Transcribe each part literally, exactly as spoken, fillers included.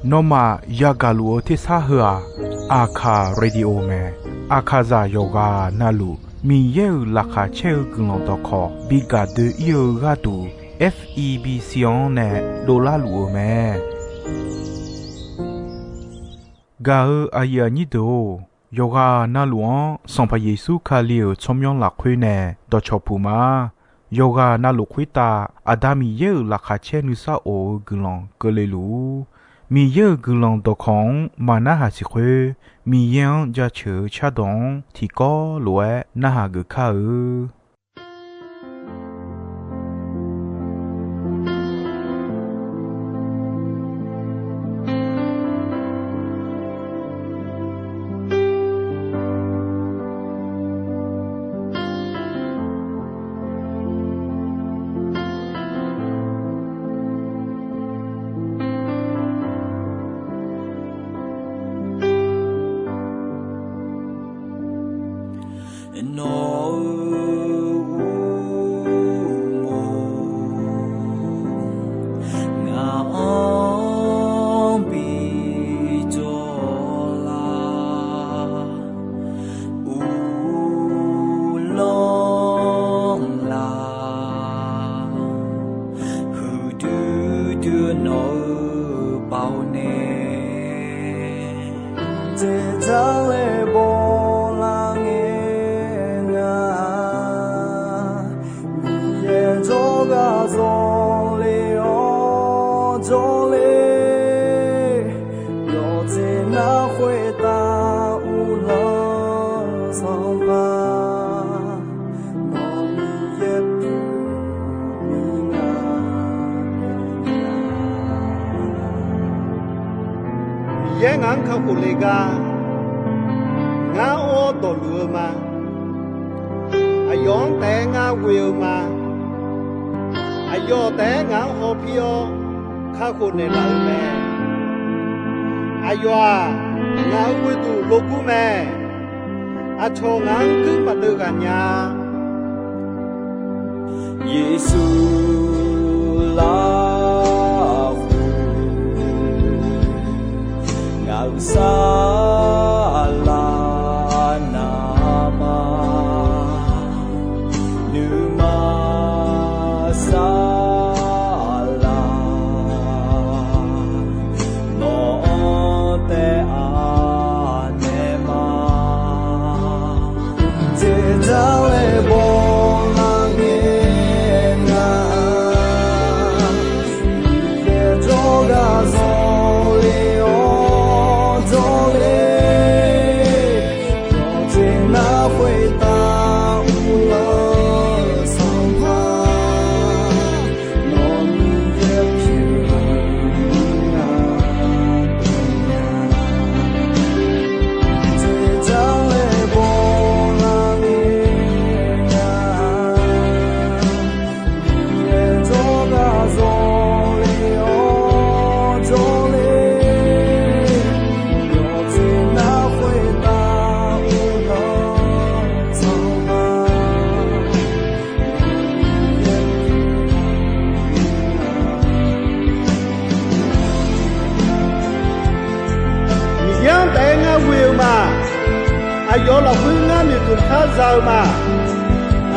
Nawmaf yagaq luf-eu tersar heu-aq, Aqkaq Radio mae. Aqkaqzaq yawqghaq navluf Miqyaer-euq laqkhaq caer-eu guiqlanq dawqkawq bi gaq doe-ir-eu gharduq, F E B C-anr nae dovlar luf-eu mae. Gaq-eu aqyuif aqnyir deuq-or, yawqghaq navluf-anr Sanqpaq Yeqsur Kali-euq tsawrmyanr lafkhoer nae dawqcawq puq ma. Yawqghaq navluf khoertav Aqda Miqyaer-euq laqkhaq caer nuisar of-eu guiqlanq keuvle luf-ur. Miqyaer-euq guiqlanq dawqkawq-anr maqnarhaq siq khoer, Miqyaer-anr jaceuq-eu cardawq-anr tiqkawv lof-aer narhaq geuf kar-eu. Nawq-euq uqmov ngaq-anr bi jawr lar, uvlanr lar, huiqdui dui nawq-eu baoq nae, dzeqdzaq laer bawlar ngae nga. Miqyaer jawrgar zawle-awr jawrle, yawqjeq nar khoertav uvlanr-eu Sanqpaq, nawq Miqyaer pyeuf-eu nga. Miqyaer ngaq-anr kakhof le gar, ngar or dawqluf-eu ma. Aqyawf-anr taef-aer ngar ghoe-eu ma. Aqyawf taef-aer ngaq-anr hawpir-awr kakhof naeqlaf-eu mae. Aqyawf-aq, ngaq-euq ghoeduq logur mae. Aqcawq ngaq-anr guir maqdeuv ghaq nya-a. Yeqsur lafkhoer ngaq-euq saflar navmaqma, nuima saflar nawq-anr taef-a naeq ma. Dzeqdzaq laer bawlar ngae nga, Miqyaer jawrgar zawle-awr jawrle, yawqjeq nar khoertav uvlanr-eu Sanqpaq, nawq Miqyaer pyeuf-eu nga. Dzeqdzaq laer bawlar ngae nga, Miqyaer jawrgar zawle-awr jawrle, yawqjeq nar khoertav uvlanr-eu Sanqpaq, Miqyaer-anr taef-aer ngar ghoe-eu ma. Aqyawf lafkhoer ngar noeqtmq kar za-eu ma.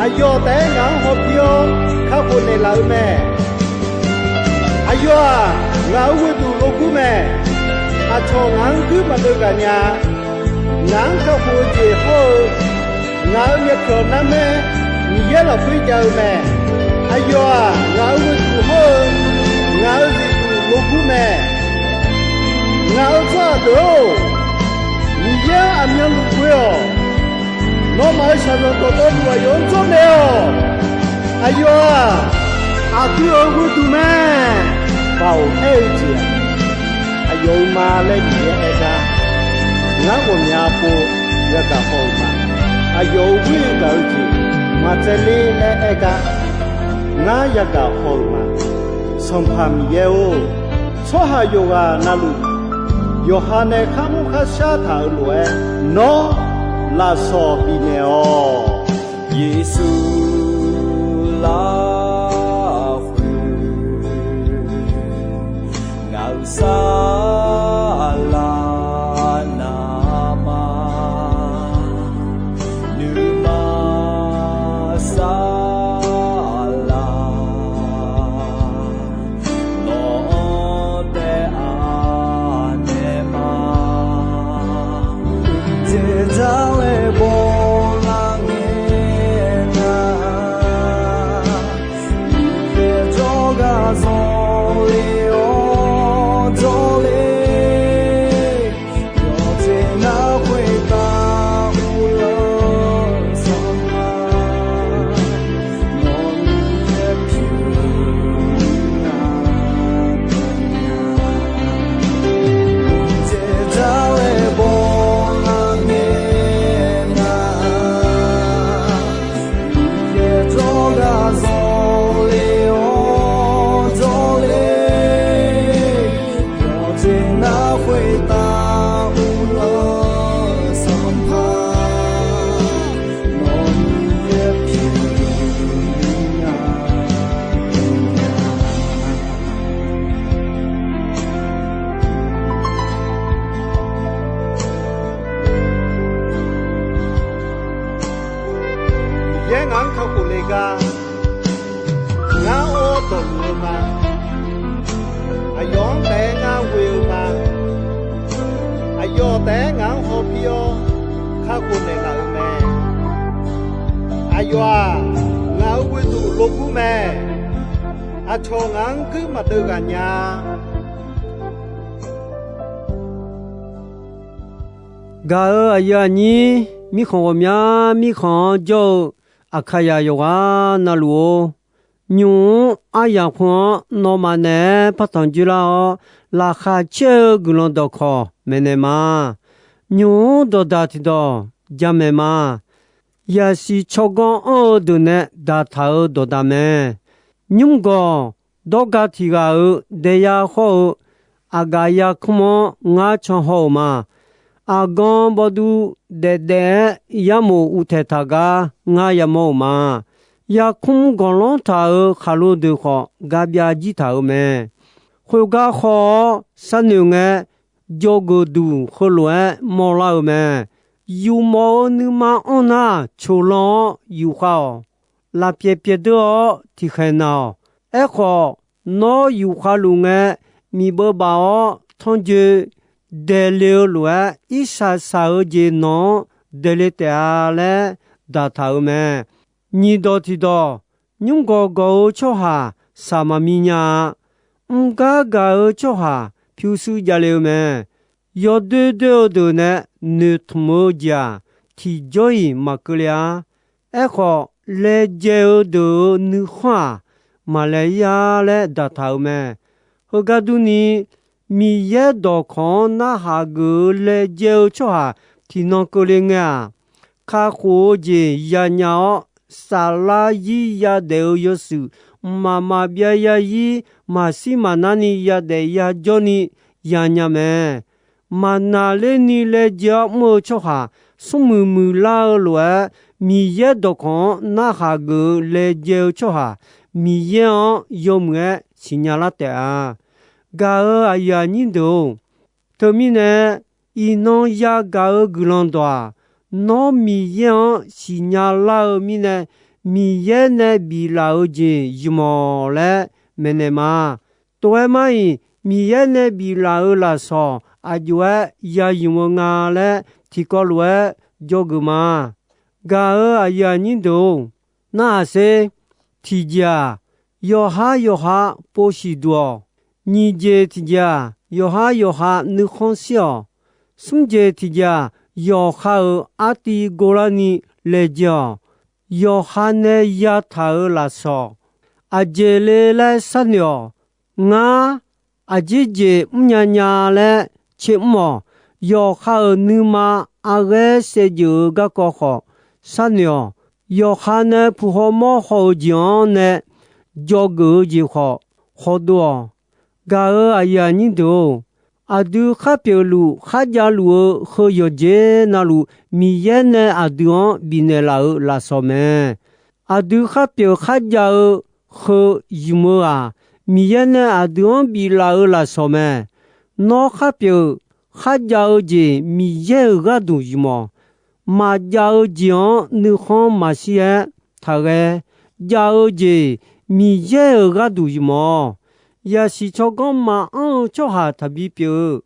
Aqyawf taef-aer ngaq-anr hawpir-awr kakhof naeqlaf-eu mae. Aqyawf-aq, ngaq-euq ghoeduq logur mae. Aqcawq ngaq-anr guir maqdeuv ghaq nya-a. Ngaq-anr kakhof-eu jeq hawr-eu, ngaq-euq myavpyawq narmaer Miqyaer lafkhoer jav-eu mae. Aqyawf-aq, ngaq-euq ghoeduq hawr-eu, ngaq-euq zifduq logur mae. Ngaq-euq tsawrhaq deuq-or, Miqyaer-anr aqmyanluf ghoe-awq. Nawmaf-euq shaqzanq dawqtawvluf aqyawf-anr jawrnaeq-awq. Aqyawf-aq, aqdui-euq ghoeduq mae. Baoq aer-eu jeq-aq, aqyawf-euq ma laer Miqyaer aer gar, ngar ghawqmya pov yagaq haw-euq ma. Aqyawf-euq ghoer gaq-eu jeq maqtsaevler laer aer gar, ngar yagaq haw-euq ma. Sanqpaq Miqyaer-or, tsawrhaq yawqghaq navluf yawqha nae kharmr kharshar taq-euq lof-aer, nawr lafsawq bifnaeq-awq. Yeqsur lafkhoer Saqlaq navmaqnuima saqlaq, nawq-anr taef-a naeq ma. Dzaeqdar laer bawlar ngae nar, Miqyaer jawrgar zanqler-awr jawrler, yawqjeq nar khoertav uvlanr sanqpaq, nawq-anr yaer pyeuf nar, dzaeqdar laer bawlar ngae nar, Miqyaer jawrgar zanqler-awr jawrler, yawqjeq nar khoertav uvlanr sanqpaq, nawq-anr yaer pyeuf nar. Miqyaer ngaq-anr kakhof le gar, ngar or-awr dawqluf-eu ma. Aqyawf-anr taef-aer ngar ghoe-eu ma. Aqyawf taef-aer ngaq-anr hawpir-awr kakhof naeqlaf-euq mae. Aqyawf-aq, ngaq-euq ghoeduq logur mae. Aqcawq ngaq-anr guir maqdeuv ghaq nya. Gaq-euq aqyuif aqnyir, mirkhanq ghawqmya mirkhanq-anr jawr-eu Aqkaqyaq yawqghaq navluf-or, nymq-mr aryamq khoer-anr nawmaf naeq-aer partanq dzoerlar-awr, laqkhaq caer-eu guiqlanq dawqkawq maeqnaeq ma. Nymq-mr dawqdaq tiqdawq jamaeq ma. Yaqsiq tsawrganr anr-eu deuq nae daqtaq-euq dawqdaq mae. Nymrgawq dawrga tiq ghaq-euq daeyar hawr-eu aqgaf yarkmr-anr ngar can haw-euq ma. Aqgan bawduv daefdaef-aer yarmof uvtaeq taq gar ngar yamawr-euq ma. Yarkmr gawqlanr taq-euq khaqlo deuq khawf gabyav jir taq-euq mae. Khoergar haw-awr sharnoeq ngae, jawrgeuf duq heulof-aer mawrlar-eu mae. Yufmawf-eu nuima anr nar, coqlan-awr yufkhav-awq. Lafpyaeq pyaeqdeur-awr tiqkhaeq naq-awq. Aerkhawf, nawr yufkhav luf ngae, miqbeuv baf-awr tanrjoe daeqle-eu lof-aer, irsaq saq-eu jeq nawq-anr daeqle taef-a laer daqtaq-euq mae. Nyiq dawq tiqdawq, nymrgawq gawq-eu tsawrhaq saq maqmi nya-a. Mr gar gaq-eu tsawrhaq pyurshuir javle-eu mae. Yawdoer doer-eu deuq nae noeqtmq-eu jeq-aq, tiqjawr-iq maqkeuvle-a. Aerkhawf, laejae-eu deuq-euq nuikhanr-aq, maqlae ir-a laer daqtaq-euq mae. Heugar durni, Miqyaer dawqkawq-anr narhaq geuf-eu laejae-eu tsawrhaq tiqnan keuvle ngae-aq, kakhof-eu jeq yanya-awr, saflar zir yadaef-eu yawshuif, mqmaq maqbyav yazir, maqshir maqnarni yadaef yajawrni yanya mae. Maqnaqlerni laejae-awr mr-eu tsawrhaq, smrmuiq muiqlar-eu lof-aer, Miqyaer dawqkawq-anr narhaq geuf-eu laejae-eu tsawrhaq, Miqyaer-anr yawmuiq-aer siqnya lar taef-a. Gaq-euq aqyuif aqnyir deuq-or, teumirnae iqnan yagaq-eu guiqlanq dawq-aq, nawr Miqyaer-anr siqnya lar-eu mirnae, Miqyaer nae biflaf-eu jeq ymq-awq laer maeqnaeq ma. Tov-aer mar-iq, Miqyaer nae biflaf-eu lafsawq aqjox-aer ya ymq-eu nga laer tiqkawv lof-aer jawrgeuf ma. Gaq-euq aqyuif aqnyir deuq-or, narhaq sher. Tiqjeq-aq, yawqhar yawqha pov siqduq-awq. Nyiq jeq tiqjeq-aq, yawqhar yawqha nuikhanr shir-awq. Smr jeq tiqjeq-aq, yawqha-euq artiv gorlarni laejae-awq. Yawqha nae yataq-euq lafsawq aqjeq le laer sharnoeq-awq. Ngar, aqjeq jeq mrnya nya laer tser mr-awq. Yawqha-euq nuima arghaer saevdzeuf-eu garkawv khawf sharnoeq-awq. Yawqha nae puq haw mawr haw-eu jeq-anr nae dzawgeuf-eu jeq khawf hawdov-awq. Gaq-euq aqyuif aqnyir deuq-or, aqdui khar pyeufluf kharjav luf-eu heu yawqjeq navluf Miqyaer nae aqdui-anr bifnaeq laf-euq lafsawq mae. Aqdui khar pyeuf kharjav-eu heu ymq-eu-aq, Miqyaer nae aqdui-anr biflaf-euq lafsawq mae. Nawr khar pyeuf-euq kharjav-eu jeq Miqyaer-euq gharduq ymq-awq. Maqjav-eu jeq-anr nuikhanr maqshir-aer taqghae. Jav-eu jeq Miqyaer-euq gharduq ymq-awq. Yaqsiq tsawrganr maqanr-eu tsawrhaq taqbi pyeuf-eu,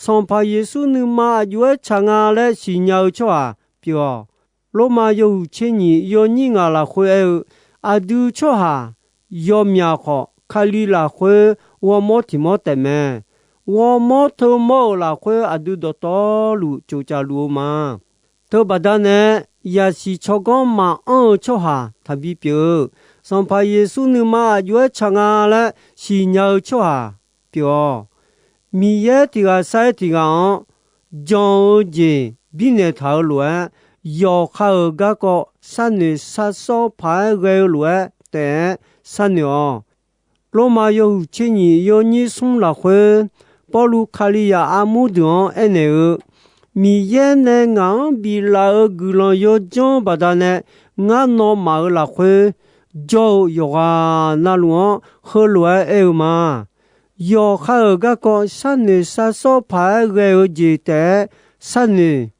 Sanqpaq Yeqsur nuima aq jov-aer tsaq nga laer siqnya-eu tsawrhaq pyeuf-awq. Lormav yawhuiq tser nyiq yawnyir ngaq lafkhoer aer-eu, aqdui tsawrhaq yawmyaq khawf, Kali lafkhoer ghawrmawr tiq mawr taef mae. Ghawrmawr teumawr-euq lafkhoer aqdui dawqtawvluf tsofcaf luf-eu ma. Teubaqda nae, yaqsiq tsawrganr maqanr-eu tsawrhaq taqbi pyeuf-eu, Sanqpaq Yeqsur nuima aq jov-aer tsaq nga laer siqnya-eu tsawrhaq pyeuf-awq. Miqyaer tiq ghaq sar-ir tiq ghaq-anr jan-eu jeq birnaeq taq-eu lof-aer, yawqha-euq garkawv sharnoeq sharsawr paq-aer ghae-eu lof-aer taef-aer sharnoeq-awq. Lormav yawhuiq tser nyiq yawnyir smr lafkhoer, Pawrluv Kalizaq armur deuq-anr aernaeq-eu, Miqyaer nae ngaq-anr biflaf-euq guiqlanq yawdzanr baqdanae, ngar nawmaf-euq lafkhoer jawr-eu yawqghaq navluf-anr heulof-aer aer-eu ma. Yawqha-euq garkawv sharnoeq sharsawr paq-aer ghae-eu jeq taef-aer sharnoeq.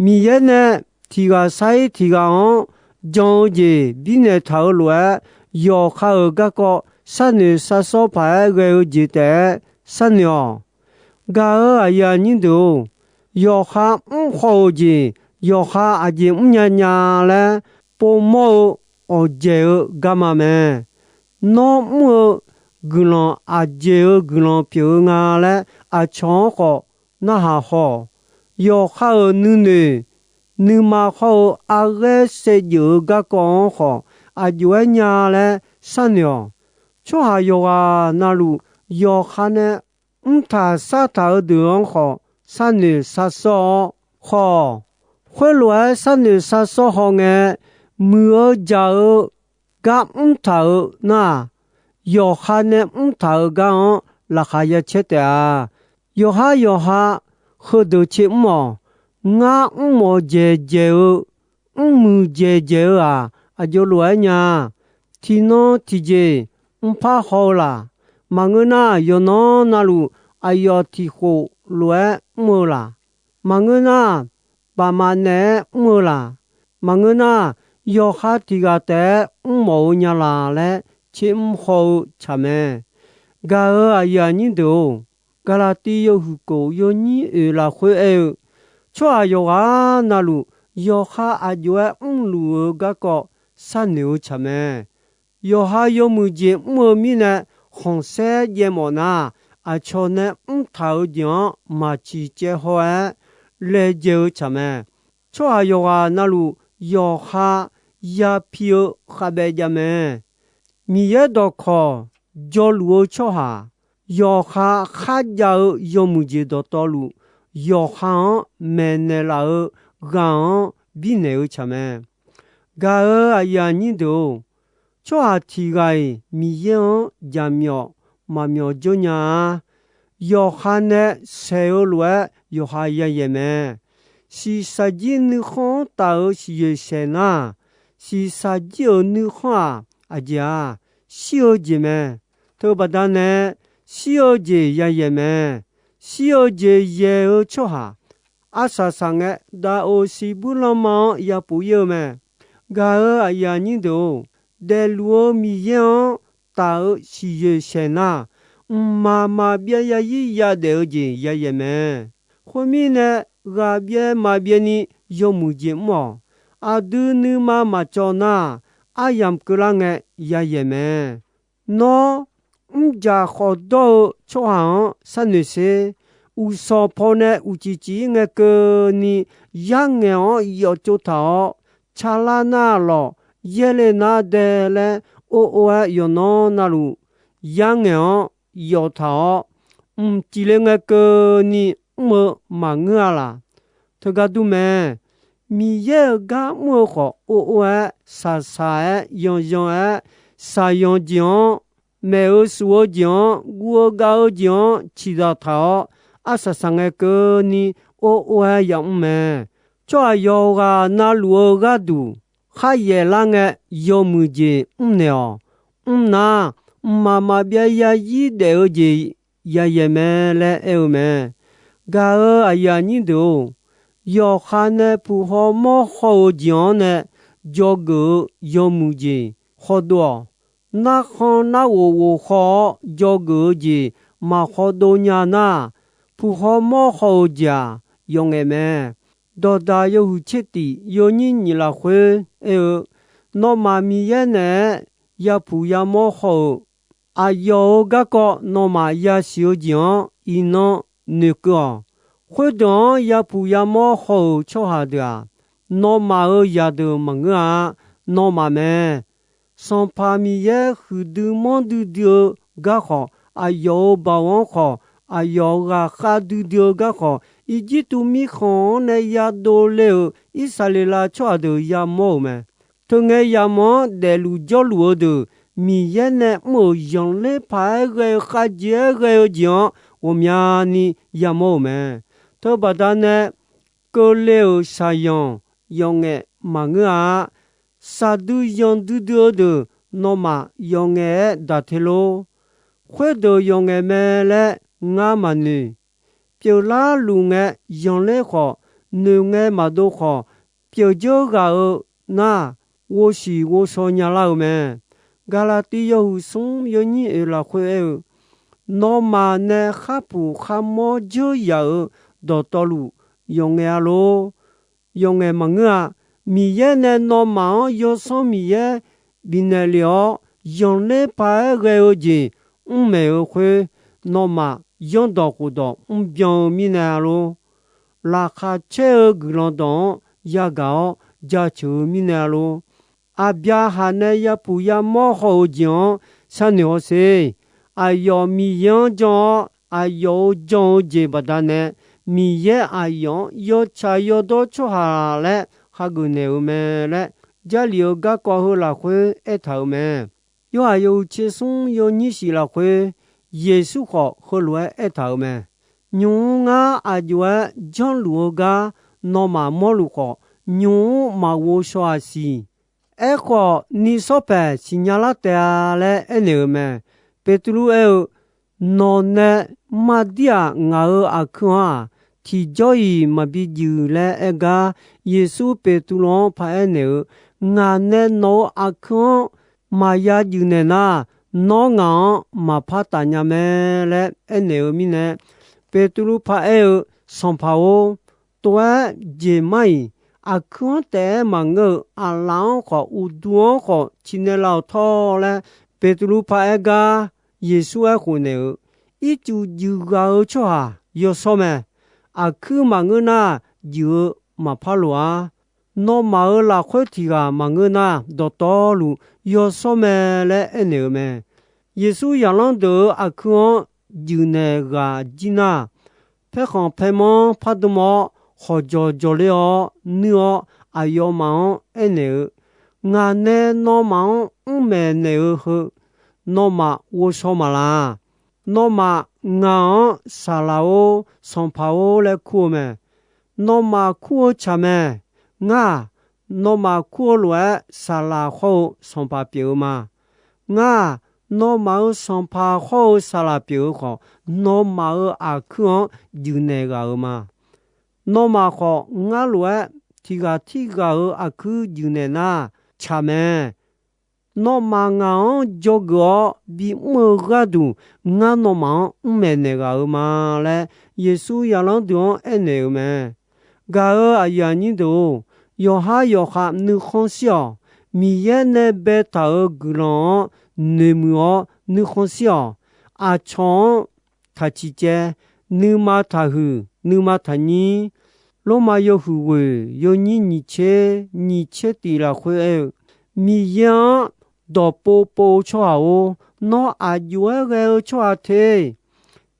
Miqyaer nae tiq ghaq sar-ir tiq ghaq-anr jan-eu jeq birnaeq taq-eu lof-aer, yawqha-euq garkawv sharnoeq sharsawr paq-aer ghae-eu jeq taef-aer sharnoeq-awq. Gaq-euq aqyuif aqnyir deuq-or, yawqha mr haw-euq jeq yawqha aqjeq mrnya nya laer povmawr-eu awqdzaeq-eu garma mae. Nawr mr-eu guiqlanq aqjeq-eu guiqlanq pyeuf-eu nga laer aqcawq-anr khawf narhaq haw-awq. Yawqha-euq nuinoeq nuima hawr-eu arghaer saevdzeuf-eu garkawv-anr khawf aq jov-aer nya laer sharnoeq-awq. Tsawrhaq yawqghaq navluf yawqha nae mrtaq sartaq-eu deuq-anr khawf sharnoeq sharsawr-awr haw-awq. Khoerlof-aer sharnoeq sharsawr hawngae, muiq-eu jaq-eu gar mrtaq-eu nar-aq, yawqha nae mrtaq-eu gar-anr laqkhaq ya caer taef-a. Yawqhar yawqha heudeuq tser mr-awq. Ngar mrmawf dzaeqdzaeq-eu, mrmuiq dzaeqdzaeq-eu-aq, aq jov lof-aer nya. Tiqnan tiqjeq mrpar haw-eu laq. Maqngeur nar, yawqnan navluf aqyawf tiq khof lof-aer mr-eu laq. Maqngeur nar, baqmaf naeq-aer mr-eu laq. Maqngeur nar, yawqha tiq ghaq taef-aer mrmawf-eu nya laq laer tser mr haw-eu tsaq mae. Gaq-euq aqyuif aqnyir deuq-or, Gaqlaqtiv yawhuiq kof yawnyir oeq lafkhoer aer-eu, tsawrhaq yawqghaq navluf yawqha aq jov-aer mrluf-eu garkawv sharnoeq-eu tsaq mae. Yawqha yawmuiq jeq mr-eu mirnae khanqsaer jaev mawf nar, aqcawq nae mrtaq-eu jeq-anr maqciq caev haw-aer laejae-eu tsaq mae. Tsawrhaq yawqghaq navluf yawqha yapi-eu khavbaev jav mae. Miqyaer dawqkawq jawrluf-eu tsawrhaq, yawqha kharjav-eu yawmuiq jeq dawqtawvluf, yawqha-anr maeqnaeq laf-eu ghaq-anr birnaeq-eu tsaq mae. Gaq-euq aqyuif aqnyir deuq-or, tsawrhaq tiq ghaq-iq Miqyaer-anr jaqmyawf maqmyawf jawr nya-a. Yawqha nae saeq-eu lof-aer yawqha yayaeq mae. Shiqshaq jir nuikhanr-anr taf-euq siqyoeq saeq nar, shiqshaq jir-euq nuikhanr-aq, aqjeq-aq, shir-eu jeq mae. Teubaqda nae shir-eu jeq yayaeq mae. Shir-eu jeq yaeq-eu tsawrhaq, arsaq saqngae daqoq siqbuir lanma-anr yapuf ir-eu mae. Gaq-euq aqyuif aqnyir deuq-or, daefluf-eu Miqyaer-anr taf-eu siqyoeq saeq nar, mqmaq maqbyav yazir yadaef-eu jeq yayaeq mae. Khoermirnae, ghaqbyaev maqbyaev ni yawmuiq jeq mr-awq. Aqdui nuima maqcawv nar, aryamq keuvlar ngae yayaeq mae. Nawr, mrjaq khawf dawr-eu tsawrhaq-anr sharnoeq sher. Uqshawq paw nae uqcif cif-ir ngae keuvni, yarngaeq-anr yawf tsov taq-awr, tsarlar nar lawq, yaerle nar dae laer or or-aer yawqnan navluf, yarngaeq-anr yawf taq-awr, mqcif le ngae keuvni mr-eu maqngeur-a laq. Teugar dur mae. Miqyaer-euq gar mr-eu khawf or or-aer, shaqshaq-aer, yanyan-aer, shaqyan jeq-anr, maef-eu shuf-eu jeq-anr, guv-eu gav-eu jeq-anr ciqzaq taq-awr, arsaq saqngae keuvni or or-aer yamr mae. Tsawrhaq yawqghaq navluf-eu gharduq kharyaeq lar ngae, yawmuiq jeq mrnaeq-awq. Mrnar, mqmaq maqbyav yazir daef-eu jeq yayaeq mae laer aer-eu mae. Gaq-euq aqyuif aqnyir deuq-or, yawqha nae puq haw mawr haw-eu jeq-anr nae dzawgeuf-eu yawmuiq jeq khawdov-awq. Narkhan narghof ghof haw-awr dzawgeuf-eu jeq maq khawdov nya nar, puq haw mawr haw-eu jeq-aq, yawf ngaef mae. Dawqdaq yawhuiq tser tif yawnyir nyiq lafkhoer aer-eu, Nawmaf Miqyaer naeq-aer yapuq yamawr haw-euq aqyawf-euq garkawv nawmaf yasiq-eu jeq-anr iqnan noeqkeuv-awq. Khoerdeuq-anr yapuq yamawr haw-euq tsawrhaq deuq-aq, nawmaf-euq zaqdeuq maqngeur-a. Nawmaf mae. Sanqpaq Miqyaer huiqdui manrdui dui-eu garkhawf, aqyawf-euq baoq-anr khawf, aqyawf ghaqkhav duidui-eu garkhawf, Irjirtuv mirkhanq-anr nae yadov le-euq Irsaqleqlav tsawrhaq deuq yamawr-euq mae. Teungae yamawr-anr daefluf jawrluf-eu deuq, Miqyaer nae mr-euq zanqler paq-aer ghae-eu khavjeq-aer ghae-eu jeq-anr ghawqmyani yamawr-euq mae. Teubaqda nae keuvle-euq shaqzanq yawf ngaef maqngeur-a. Shaqdui zanqdui dui-eu deuq nawmaf yawf ngaef-aer daq te lor. Khoerdeuq yawf ngaef mae laer ngar maqnoeq. Pyeuflar luf ngae zanqler khawf, noeq ngae maqdov khawf, pyeuf dzeur ghaq-eu nar, ghovshiq ghovshaw nyalar-eu mae. Gaqlaqtiv yawhuiq smr yawnyir oeq lafkhoer aer-eu, Nawmaf nae kharpuq kharmawr dzeur yaf-euq dawqtawvluf yawf ngaef-a lor. Yawf ngaef maqngeur-a. Miqyaer nae nawmaf-anr Yawsanr Miqyaer bifnaeq lef-awr, zanqler paq-aer ghae-eu jeq mr maeq-eu khoer, nawmaf zanrdawq khofdawq mrbyan-eu mirnae-a lor. Laqkhaq caer-eu guiqlanq dawq-anr yagaq-awr jaceuq-eu mirnae-a lor. Aqbyaqhaq nae yapuq yamawr haw-eu jeq-anr sharnoeq hawsher. Aqyawf Miqyaer-anr jan-awr, aqyawf-euq jan-eu jeq baqdanae, Miqyaer aqyawf-anr yawtsaq yawdawr tsawrhaq laer hageuf naeq-euq mae laer, Jarlif-eu garkawv heu lafkhoer aertaq-euq mae. Yorhaq yawhuiq tser smr yawnyir shif lafkhoer, Yeqsur khawf heulof-aer aertaq-euq mae. Nymq-mr ngar aq jov-aer janrluf-eu gar nawmaf mawrluf khawf, nymq-mr maqghov shaw-aq siq. Aerkhawf, ni shawr paeq siqnya lar taef-a laer aernaeq-euq mae. Beqtuvluv aer-eu, Nawq nae mardir-aq, ngaq-euq aqkuir-anr-aq, tiqjawr-iq maqbi juif laer aer gar, Yeqsur Beqtuvluv-anr paraer naeq-eu, Ngaq nae nawq-euq aqkuir-anr maqya juif naeq nar, nawr ngaq-anr maqpar taf nya mae laer aernaeq-eu mirnae, Beqtuvluv paraer-eu, Sanqpaq-or, tov-aer jeq mar-iq, aqkuir-anr taef-aer maqngeur-eu aqlaf-anr khawf, uqduq-anr khawf ciqnaeq laf-awq tawr laer, Beqtuvluv paraer gar, Yeqsur aerkhof naeq-eu, Ircuf juif ghaq-eu tsawrhaq yawshawr mae. Aqkuir maqngeur nar, juif-eu maqpar loq-ar. Nawmaf-euq lafkhoer tiq ghaq maqngeur nar, dawqtawvluf yawshawr mae laer aernaeq-eu mae. Yeqsur zaqlanr deuq-euq aqkuir-anr juif naeq ghaq jir nar, paerkhanq paermanr pardm-awr, khawqjawq jawqler-awr nuir-awr, aqyawfmaf-anr aernaeq-eu, Ngaq nae nawmaf-anr mr maeqnaeq-eu heu, nawmaf ghovshaw maqlaq. Nawmaf ngaq-anr Saqlaq-or, Sanqpaq-or laer kur-eu mae. Nawmaf kur-eu tsaq mae. Ngar-aq, nawmaf kur-eu lof-aer Saqlaq hawr-eu Sanqpaq pyeuf-eu ma. Ngar-aq, nawmaf-euq Sanqpaq hawr-eu Saqlaq pyeuf-eu khawf, nawmaf-euq aqkuir-anr juif naeq ghaq-euq ma. Nawmaf khawf, ngar lof-aer tiq ghaq tirghaq-euq aqkuir juif naeq nar, tsaq mae. Nawmaf ngaq-anr dzawgeuf-awr bimr-eu gharduq, ngar nawmaf-anr mr maeqnaeq ghaq-euq ma laer, Yeqsur zaqlanr deuq-anr aernaeq-euq mae. Gaq-euq aqyuif aqnyir deuq-or, yawqhar yawqkhav nuikhanr shir-awq. Miqyaer nae baetaq-euq guiqlanq-anr noeqmuiq-awr nuikhanr shir-awq. Aqcawq-anr taq ciq caev, nuima taqhuiq, nuima taqnyir. Lormav yawhuiq ghoeq yawnyir nyiq tser nyiq tser tif lafkhoer aer-eu, Miqyaer-anr dawqpov pov-eu tsawrhaq-or, nawr aq jov-aer ghae-eu tsawrhaq te.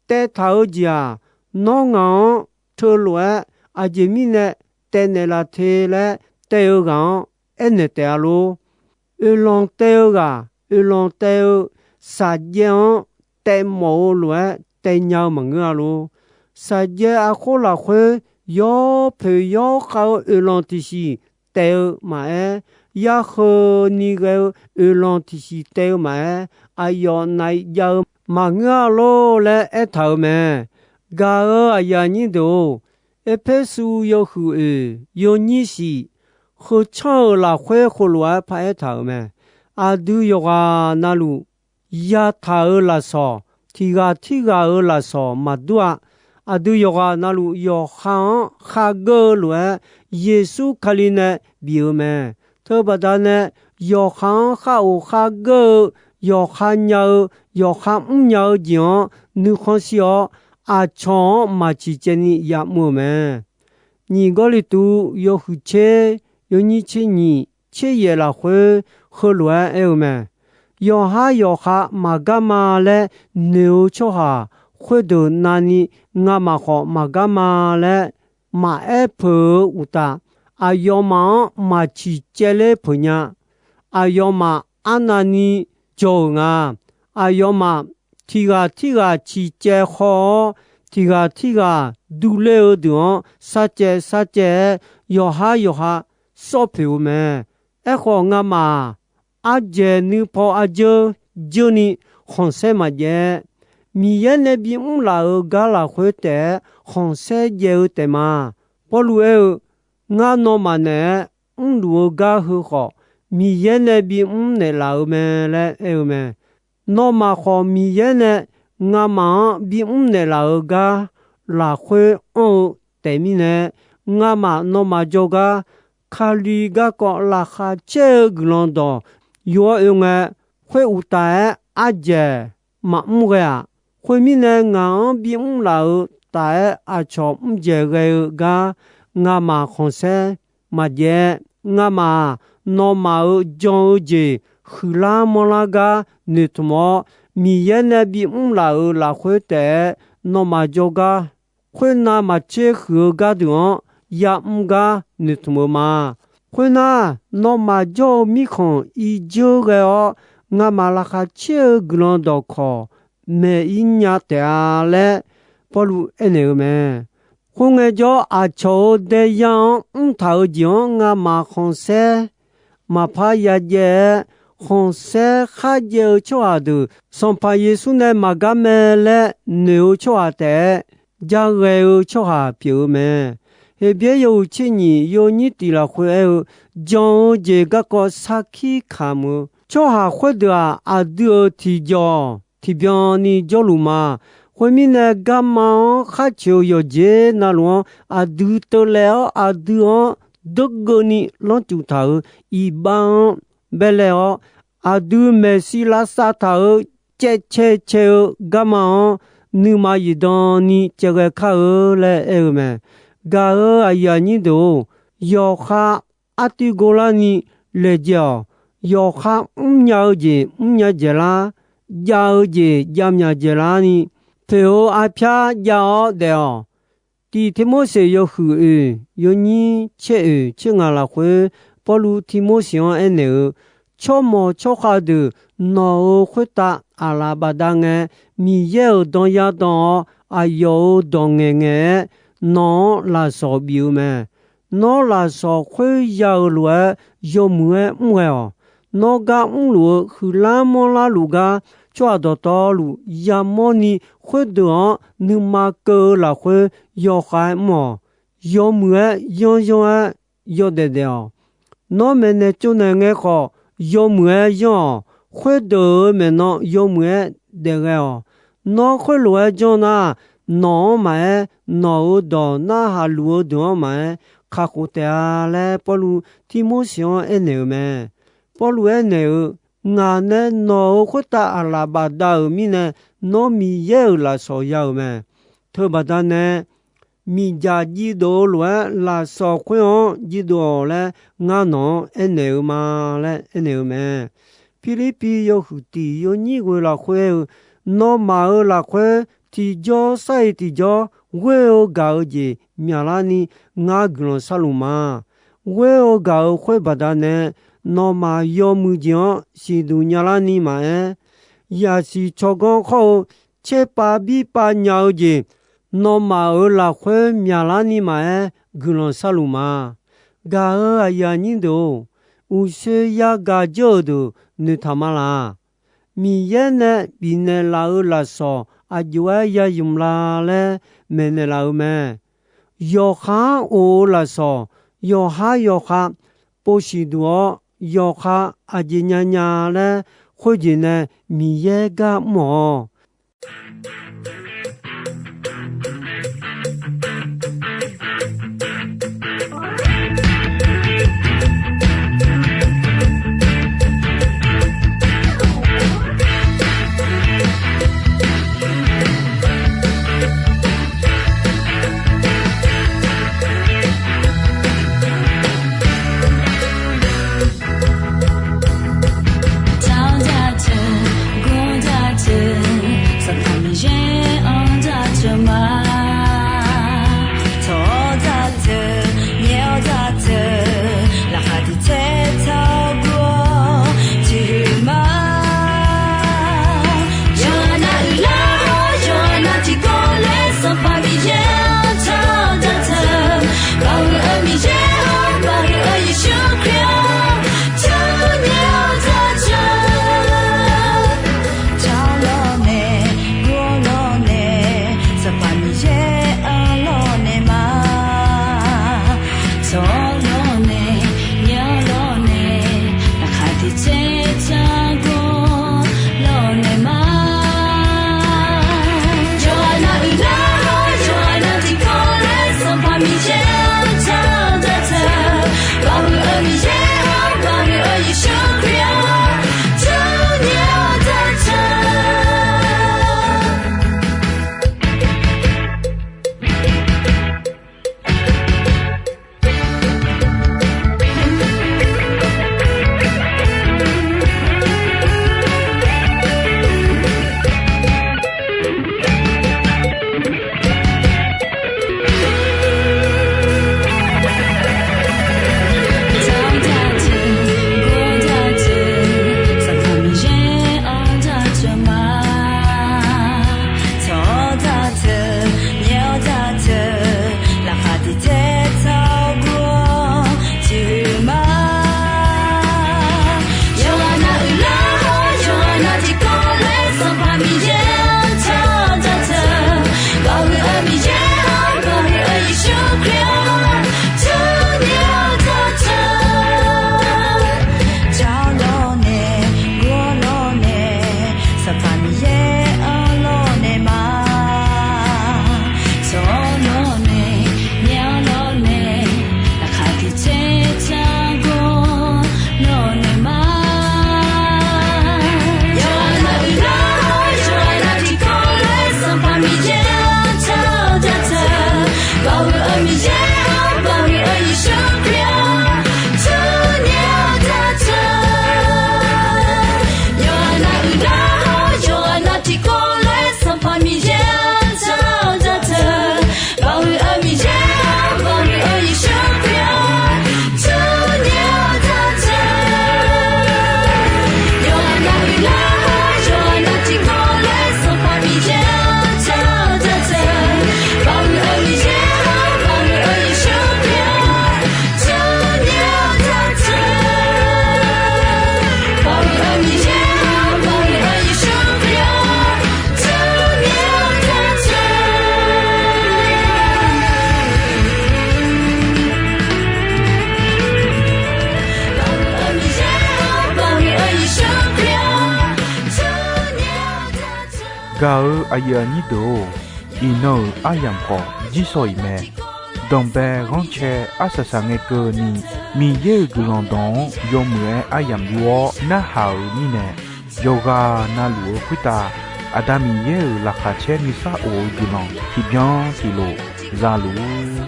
Taev taq-eu jeq-aq, nawr ngaq-anr teulof-aer aqjeq mirnae taev naeqlaf te laer taev-eu ghaq-anr aernaeq taef-a lor. Oeqlanq taev-eu ghaq, oeqlanq taev-eu saqjaev-anr taev mawf-eu lof-aer taev nya-eu maqngeur-a lor. Saqjaev arkhoer lafkhoer yawpoeq yawrkhav-eu oeqlanq tiqsiq taev-eu maqaer, yarkheu ni ghae-eu oeqlanq tiqsiq taev-eu maqaer, aqyawf naf-iq jav-eu maqngeur-a lor laer aertaq-euq mae. Gaq-euq aqyuif aqnyir deuq-or, Erpersu yawhuiq oeq yawnyir shif, heu tsanr-euq lafkhoer khoerlof-aer paraer taq-euq mae. Aqdui yawqghaq navluf yataq-euq lafsawq, tiq ghaq tirghaq-euq lafsawq maqdur-a. Aqdui yawqghaq navluf yawqha-anr khargeur-eu lof-aer, Yeqsur Kali nae bif-euq mae. Teubaqda nae, yawqha-anr khar of khargeur-eu, yawqha nya-eu, yawqha mrnya-eu jeq-anr nuikhanr shir-awr, aqcawq-anr maq ciqcaevni yamr-euq mae. Nyiq Gawrliqtu yawhuiq tser, yawnyir tser nyiq, tser yaef lafkhoer heulof-aer aer-eu mae. Yawqhar yawqha maqgar ma laer noeq-eu tsawrhaq khoerdeuq navni, ngamaf khawf maqgar ma laer maqaer peuq-eu uqtaf, aqyawfmaf-anr maq ciqcaev ler peuq nya. Aqyawfmaf arnavni jawr-euq nga. Aqyawfmaf tiq ghaq tirghaq ciqcaev khaw-awr, tiq ghaq tirghaq durler-eu deuq-anr sarcaev sarcaev-aer, yawqhar yawqha sawr poeq-eu mae. Aerkhawf, ngamaf-aq, ardzaeq nuipaw arjeur jeurni khanqsaer maqjaev-aer, Miqyaer nae bimr laf-euq gar lafkhoer taef-aer khanqsaer jaev-eu taef ma. Pawrluv aer-eu, Ngar nawmaf naeq-aer mrluf-eu gar heu khawf, Miqyaer nae bimr naeqlaf-euq mae laer aer-eu mae. Nawmaf khawf, Miqyaer nae ngamaf-anr bimr naeqlaf-euq gar lafkhoer anr-eu taef mirnae, ngamaf nawmaf jawrgar Kali garkawv laqkhaq caer-eu guiqlanq dawq yur-awr oe ngae, khoeruqtaf-aer ardzaeq maqmr ghae-aq. Khoermirnae, ngaq-anr bimr laf-euq taf-aer aqcawq mrdzaeq ghae-eu gar ngamaf khanqsaer maqjaev-aer, ngamaf-aq, nawmaf-euq jan-eu jeq huiqlar manrlar gar noeqtmq-awr, Miqyaer nae bimr laf-euq lafkhoer taef-aer nawmaf jawrgar khoernav maqtser huiq-eu gardeuq-anr yamr gar noeqtmq-eu ma. Khoernar, nawmaf jawr-eu mirkhanq irjeur ghae-awr, ngamaf laqkhaq caer-eu guiqlanq dawqkawq maeq-ir nya taef-a laer Pawrluv aernaeq-eu mae. Khoerngae jawr, aqcawq-euq daeyar-anr mrtaq-euq jeq-anr ngamaf khanqsaer maqpar yajaev-aer, khanqsaer kharjaev-eu tsawrhaq deuq Sanqpaq Yeqsur nae maqgar mae laer noeq-eu tsawrhaq taef-aer, jaghae-eu tsawrhaq pyeuf-eu mae. Heqbyaer yawhuiq tser nyiq yawnyir tiq lafkhoer aer-eu, jan-eu jeq garkawv sarkir kamq-eu tsawrhaq khoerdeuq-aq, aqdui-euq tiqjawq tiqbyan ni jawrluf ma. Khoermirnae, garma-anr khar coeq-eu yawqjeq navluf-anr aqdui teuvlaev-awr, aqdui-anr deurgeuvni lanrcuf taq-euq iqbax-anr baelaev-awr, aqdui maeqshi lavsav taq-euq caevcae cae-eu garma-anr nuima zifdan ni caevghae kar-eu laer aer-eu mae. Gaq-euq aqyuif aqnyir deuq-or, yawqha artiv gor larni laejae-awq. Yawqha mrnya-eu jeq mrnya dzaeqlar, jav-eu jeq javmyaq dzaeqlarni, poeq-eu arpyar jav-awr daef-awq. Tiq Tirmorseq yawhuiq oeq yawnyir tser oeq tser ngaq lafkhoer, Pawrluv Tirmorseq-anr aernaeq-eu, tsawrmawq tsawrkhav deuq nawq-euq khoertav aqlaf bafdav ngae, Miqyaer-euq dan ya dan-awr, aqyawf-euq dawq ngaeqngaeq-aer nawq-anr lafsawq bif-eu mae. Nawr lafsawq khoerya-euq lof-aer yawmuiq-aer mr ghae-awq. Nawr gar mrluf-eu huiqlar manrlar luf gar, tsawrhaq dawqtawvluf yamawrni khoerdeuq-anr nuima keuv-eu lafkhoer yawkhav-aer mr-awq. Yawmuiq-aer yanryanr-aer yawdaef daef-awq. Nawr maeqnaeq tsovnaeq ngae khawf, yawmuiq-aer yanr-awq. Khoerdeuq-euq maeqnan yawmuiq-aer daefghae-awq. Nawr khoerlof-aer janr nar, nawq-anr maqaer, nawq-euq dawq narhaq luf-eu deuq-anr maqaer, kakhof taef-a laer Pawrluv Tirmorseq-anr aernaeq-euq mae. Pawrluv aernaeq-eu, Ngaq nae nawq-euq khoertav aqlaf bafdav-euq mirnae, nawr Miqyaer-euq lafsawq ya-euq mae. Teubaqda nae, miqdzaq jivdov-eu lof-aer lafsawq khoer-anr jivdov-awq laer ngar nawq-anr aernaeq-eu ma laer aernaeq-eu mae. Pirlirpiv yawhuiq tiq yawnyir ghoe lafkhoer aer-eu, Nawmaf-euq lafkhoer tiqjawr sar-iq tiqjawr ghoer-eu gaq-eu jeq myaqlarni ngar guiqlanq sharluf ma. Ghoer-eu gaq-euq khoer baqdanae, nawmaf yawmuiq jeq-anr siqduq nyalarni maqaer, yaqsiq tsawrganr khawr-eu tserpav birpav nya-eu jeq, nawmaf-euq lafkhoer myaqlarni maqaer guiqlanq sharluf ma. Gaq-euq aqyuif aqnyir deuq-or, uqshoe yagaq jawr-euq deuq noeqtaq ma laq. Miqyaer nae bifnaeq laf-euq lafsawq aqjox-aer ya ymq la laer maeqnaeq laf-euq mae. Yawqha-anr of-eu lafsawq yawqhar yawkhav pov siq duq-awr, yawqha aqjeq nya nya laer khoerjeq nae Miqyaer gar mr-awq. Tawq daq teu, gor daq teu, Sanqpaq Miqyaer-anr daq teu ma. Tawq-awr daq teu, nyae-awr daq teu, laqkhaq tiq tsaer taq gor-awr tiq huiq ma. Yawqha nav uiqlar-awr, yawqha nav tiqkawv laer Sanqpaq Miqyaer-anr taq daq teu. Baoq-eu Miqyaer-awr, baoq-eu Yeqsur Kali-awr, taq nyae-awr daq teu. Taq lawrnae, gor lawrnae, Sanqpaq Miqyaer-anr lawrnae ma. Tawq-awr lawrnae, nyae-awr lawrnae, laqkhaq tiq tsaer taq gor lawrnae ma. Yawqha nav uiqlar-awr, yawqha nav tiqkawv laer Sanqpaq Miqyaer-anr taq daq teu. Baoq-eu Miqyaer-awr, baoq-eu Yeqsur Kali-awr, taq nyae-awr daq teu. Tawq-awr daq teu, gor daq teu, Sanqpaq Miqyaer-anr daq teu ma. Tawq-awr daq teu, nyae-awr daq teu, laqkhaq tiq tsaer taq gor-awr tiq huiq ma. Yawqha nav uiqlar-awr, yawqha nav tiqkawv laer Sanqpaq Miqyaer-anr taq daq teu. Baoq-eu Miqyaer-awr, baoq-eu Yeqsur Kali-awr, taq nyae-awr daq teu. Taq lawrnae, gor lawrnae, Sanqpaq Miqyaer-anr lawrnae ma. Tawq-awr lawrnae, nyae-awr lawrnae, laqkhaq tiq tsaer taq gor lawrnae ma. Yawqha nav uiqlar-awr, yawqha nav tiqkawv laer Sanqpaq Miqyaer-anr taq daq teu. Baoq-eu Miqyaer-awr, baoq-eu Yeqsur Kali-awr, taq nyae-awr daq teu. Yawqha nav uiqlar-awr, yawqha nav tiqkawv laer Sanqpaq Miqyaer-anr taq daq teu. Baoq-eu Miqyaer-awr, baoq-eu Yeqsur Kali-awr, taq nyae-awr daq teu. Yawqha nav uiqlar-awr, yawqha nav tiqkawv laer Sanqpaq Miqyaer-anr taq daq teu. Baoq-eu Miqyaer-awr, baoq-eu Yeqsur Kali-awr, taq nyae-awr daq teu. Baoq-eu Miqyaer-awr, baoq-eu Yeqsur Kali-awr, taq nyae-awr daq teu. Gaq-eu aqyuif aqnyir deuq-or, iqnan-euq aryamq khawf jirsawq iq mae. Danqbae ghanrcae arsaq saq ngae keuvni, Miqyaer-euq guiqlanq dawq-anr yawmuiq-aer aryamq yur-awr narhaq-euq mirnae, yawqghaq navluf-eu khoertav Aqda Miqyaer-euq laqkhaq caer nuisar of-eu guiqlanq tiqbyan tiqlof zaluf-ur.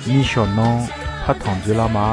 Nishawq nan partanq dzeurlar ma.